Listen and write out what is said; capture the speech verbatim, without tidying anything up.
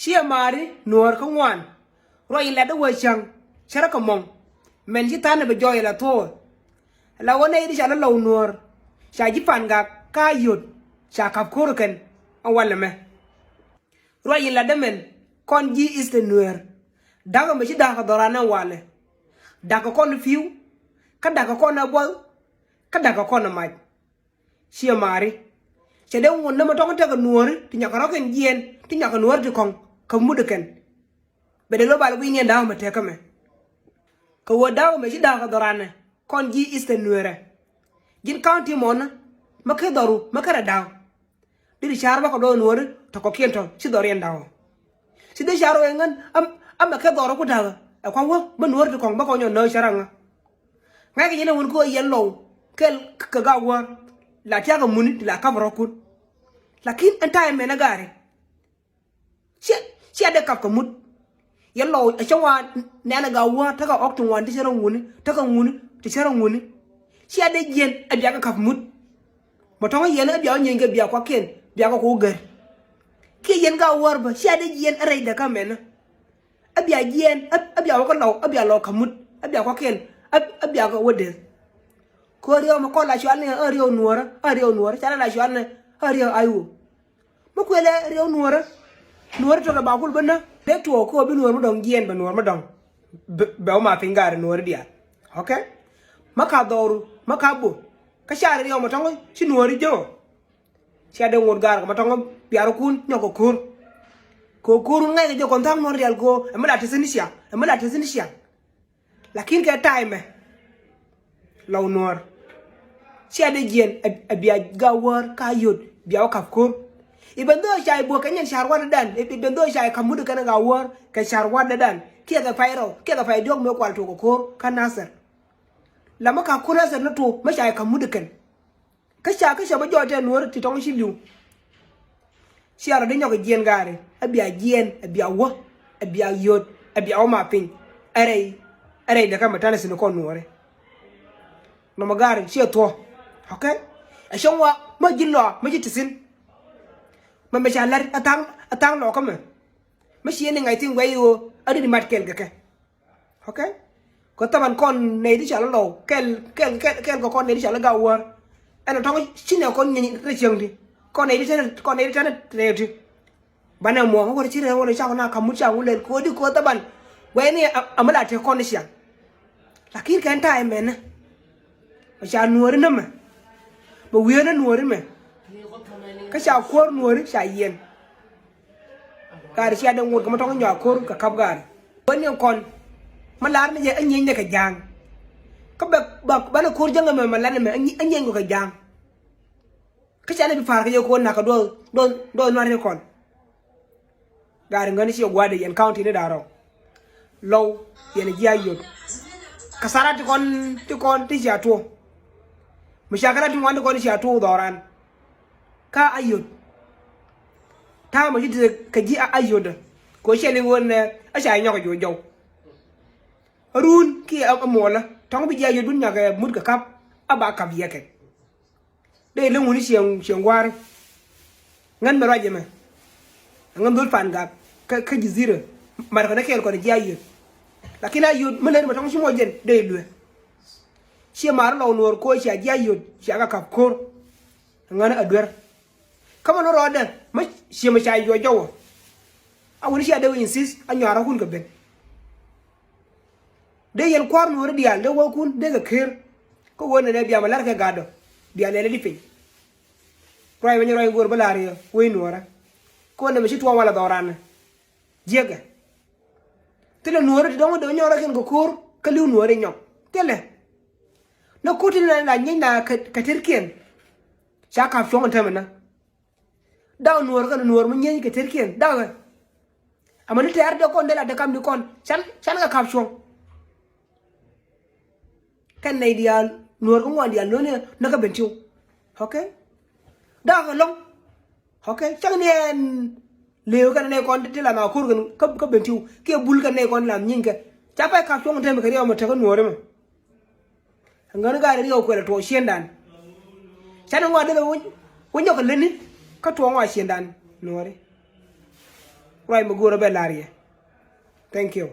Ciɛ maari nuɔ̱ɔ̱r kä ŋuan. Ruac in latdä wee cäŋ cärä kɛ mɔŋ. Mɛn ci tha̱a̱n ɛ bɛ jɔɔy ɛ la thuɔ̱ɔ̱. La wä nɛy ti ca lä lɔw nuɔ̱ɔ̱r. Ca ji̱ pa̱n gak ka yot. Ca ka̱p ko̱r kɛn. Ɛ walɛ mɛ. Ruac in latdä mɛn kɔn ji̱ Eastern Nuɛɛr. Da̱k ɛmɛ ci da̱k kɛ dhɔran ɛn walɛ. Da̱k kɛ kɔn pi̱w. Kä da̱k kɛ kɔn ɛ buɔth. Kä da̱k kɛ kɔn ɛ mac. Ciɛ maari. Cɛ dee ŋun nämɛ tɔŋ tekɛ nuɔ̱ɔ̱ri ti nyakɛ rɔ̱kiɛn jiɛɛn ti nyakɛ nuɔ̱ɔ̱ri ti kɔ̱ŋ kɛ mut kɛn. Bɛ dee lo̱ bal gui̱nyɛ da̱a̱k mɛ tekä mɛ. Kɛ ɣöö da̱a̱k mɛ ci da̱a̱k kɛ dhɔranɛ kɔn ji̱ Eastern Nuɛɛrɛ. Ji̱n county mɔnä mɛ kɛ dhɔru mɛ kɛ rɛ da̱a̱k. Di di ca̱r bä kɛ dɔɔk nuɔ̱ɔ̱ri tɔ̱ kɔ̱kiɛn tɔ̱ ci dhɔriɛn da̱a̱k. Ci dee ca̱r wee ŋän am amɛ kɛ dhɔru ku da̱a̱k ɛ kua̱ wä bä nuɔ̱ɔ̱ri ti kɔ̱ŋ bä kɔn nyɔ nääk cäraŋä. Ŋa̱ckɛ yɛn ɛ wun kä ɣöö yɛn lɔw kɛl kɛ Gawäär la tia̱a̱ kɛ muni ti la ka̱p rɔ̱kun. Lakin ɛn ta̱a̱ ɛmɛn ɛ gaari. Ciɛ ciɛ dee ka̱p kɛ mut. Yɛn lɔw ɛ cä ŋuan nɛn ɛ Gawäär tekɛ ɣɔ̱k ti ŋuan ti cä rɔ ŋuni tekɛ ŋuni ti cä rɔ ŋuni. Ciɛ dee jiɛn ɛ biakɛ ka̱p mut. Mɔ tɔ̱ŋ yɛn ɛ biak wä nyieeny kɛ biak kuakiɛn biakɛ ku gär. Kiɛ yɛn Gawäär bä ciɛ dee jiɛn ɛ rɛy dee kä mɛnä. Ɛ bia jiɛɛn ɛ bia wä kä lɔw ɛ bia lɔw ka̱p mut ɛ bia kuakiɛn ɛ bia kɛ wä dee. Kɛ ɣöö riɛw mɛ kɔn la cual ni ɣän riɛw nuɔ̱ɔ̱rä ɣän riɛw nuɔ̱ɔ̱rä canɛ la cual ni ɣän riɛw aywo. Mi kuëlɛ riɛw nuɔ̱ɔ̱rä nuɔ̱ɔ̱rä tɔtɔ ba kul bä nä dee tuɔɔk kä bi nuɔ̱ɔ̱r mi dɔ̱ŋ jiɛɛn bɛ nuɔ̱ɔ̱r mi dɔ̱ŋ. Bɛ wä ma piny gaari nuɔ̱ɔ̱rä diaal. Ok. Ma ka dhɔru ma ka bo kä car riɛw mɛ tɔ̱ŋ ci nuɔ̱ɔ̱rä jiö. Cia dee ŋot gaar kɛ ma tɔŋ biarikun nyɔk kɛ ko̱r. Kɛ ko̱r wun ŋa̱c kɛ jɛ kɔn tha̱a̱ŋ nuɔ̱ɔ̱r diaal kɛ ɣöö ɛmɛ la te thi̱n ciaŋ ɛmɛ la te thi̱n ciaŋ. Lakin kɛ ta̱a̱ ɛmɛ lɔw nuɔ̱ɔ̱r. Cia dee jiɛn ɛ bia Gawäär ka yot bia wä ka̱p ko̱r. Ibɛn dho̱o̱ ca ibuɔ̱k kɛ nyɛn ca̱r wa̱dädan ibɛn dho̱o̱ ca ika̱p mut kɛn Gawäär kɛ ca̱r wa̱dädan kiɛ kɛ pay rɔw kiɛ kɛ pay diɔ̱k mëë kual tuɔk kɛ ko̱r kä Nathɛr. La mä ka̱p ko̱r Nathɛr ni tuɔk mä ca ika̱p mut kɛn. Kä ca kä ca bä jɔɔc tɛn nuɔ̱ɔ̱ri ti tɔŋ ci li̱w. Cia rɔ di nyɔk jiɛn gaari a bia jiɛn a bia wä a bia yot a bia wä ma piny. Ɛ rɛy ɛ rɛy dee kä mɛ ta̱nɛ thi̱n kɔn nuɔ̱ɔ̱ri. Nɔmɔ gaari ciɛ thuɔ̱. Ok. Ɛ cäŋ wa mä ji̱ lɔa mä ji̱ ti thi̱n. Mɛ mɛ ca la̱t a tha̱a̱ŋ a tha̱a̱ŋ lɔɔkä mɛ. Mä ciɛ ni ŋa̱c thi̱n guɛc i̱ ɣöö a di di mat kɛl kɛ kɛ. Ok. Kɛ thaban kɔn nɛy ti ca lɔ lɔw kɛl kɛl kɛl kɛl kɛ kɔn nɛy ti ca lɔ Gawäär. Ɛn ɔ tɔŋ ci nɛ kɔn nyiny rɛ cieŋ ti kɔn nɛy ti tɛn kɔn nɛy ti tɛn rɛ ti. Banɛ muɔ̱ɔ̱ŋ wä rɛ ci rɛ wä rɛ ca kɔn a ka̱m mut ca wä lɛl ko̱di ko̱ thaban. Wɛy ni a mi la te kɔn ni ciaŋ. Lakin kɛn ta̱a̱ ɛmɛnɛ. Mɛ ca nuɔ̱ɔ̱ri nämɛ. Mɛ wiee ni nuɔ̱ɔ̱ri mɛ. Kä ca kuäär nuɔ̱ɔ̱ri ca yiɛn. Gaari cia dee ŋot kɛ mɛ tɔŋ nyɔak ko̱r kɛ kap gaari. Wen ni kɔn mɛ lar ni jɛ ɛ nyieny ni kɛ ja̱a̱ŋ. Kä bɛ bɛ bɛ ni ko̱r jäŋ ɛmɛ mɛ lar ni mɛ ɛ nyieny kɛ ja̱a̱ŋ. Kä ca ni bi pa̱a̱r kɛ jɛ ko̱r nak kɛ duɔth duɔth duɔth nuar ni kɔn. Gaari ŋäni ci gua̱a̱dɛ yɛn county ni da̱ŋ rɛw. Lɔw yɛn ji̱ a yot. Kɛ tharat ti kɔn ti kɔn ti cia tuɔ. Mi ca kɛ rat ti ŋuan ti kɔn ti cia tuɔ dhɔran. Ka a yot. Ta̱a̱ mɛ ci ti kɛ ji̱ a yot. Kɛ ɣöö ciɛ liŋ ɣöö nɛ a ca nyɔk a juɔc jɔw. Run kiɛ a muɔlä tɔŋ bi ji̱ a yot dun nyakɛ mut kɛ kap a ba kap yɛ kɛ. Dee lɛ ŋuni cieŋ cieŋ gua̱a̱ri. Ŋän mɛ ruac ɛmɛ. Ŋän dhol pan gak kä kä Jizira. Mar kɔn ɛ kɛɛl kɔn ji̱ a yot. Lakin a yot mi lät mɛ tɔŋ ci mɔ jɛn dee luɛ. Ciɛ mar lɔw nuɔɔr ko̱ cia ji̱ a yot cia kɛ kap ko̱r. Ŋän a duer. Kä mɛ ni rɔɔdɛ mɛ ciɛ mɛ ca yuɔ jɔwä. A wuni cia dee wä insist a nyuaarä kun kɛ ben. Dee yɛn kua̱r nuɔ̱ɔ̱ri diaal dee wäkun dee kɛ ker. Kä ɣöö nɛnɛ bia mɛ la̱r kɛ gatdɔ bia lɛl di piny. Ruac mɛ nyɛ ruac go̱o̱r bä la̱r yɛ wec nuɔ̱ɔ̱rä. Kä ɣöö nɛmɛ ci tuɔɔk walɛ dhɔk ranɛ. Jiäkɛ. Thilɛ nuɔ̱ɔ̱ri ti dɔ̱ŋ dee nyɔk rɔ kɛn kɛ ko̱o̱r kä li̱w nuɔ̱ɔ̱ri nyɔk. Thilɛ. Ni ko̱o̱r ti ni la nyieny na kɛ tërkiɛn. Ca ka̱p cuɔ̱ŋ in täämɛ na. Dak nuɔ̱ɔ̱r kɛn nuɔ̱ɔ̱r mi nyieny kɛ tërkiɛn dakɛ. Amäni tɛ̈r dee kɔn dee la dee kamni kɔn can can kɛ ka̱p cuɔ̱ŋ. Kɛn nɛy diaal nuɔ̱ɔ̱r kä ŋuan diaal lo̱ni näkä ben tiw. Ok. Dakɛ lɔ̱ŋ. Ok. Cäŋ ni ɛn lëë kɛn nɛy kɔn ti la ma ko̱r kɛn kä ben tiw kiɛ bul kɛn nɛy kɔn la nyieny kɛ ca pɛc ka̱p cuɔ̱ŋ tɛmɛ kɛ riɛw mɛ tekä nuɔ̱ɔ̱r mɛ. Ŋäni gat riɛw kuɛl tuɔɔk ciëndan. Canɛ ŋɔak dee wä nyɔk kɛ lätni kä tuɔɔk ŋɔak ciëndan nuɔɔri. Ruac mi go̱o̱rä bɛ lar yɛ. Thank you.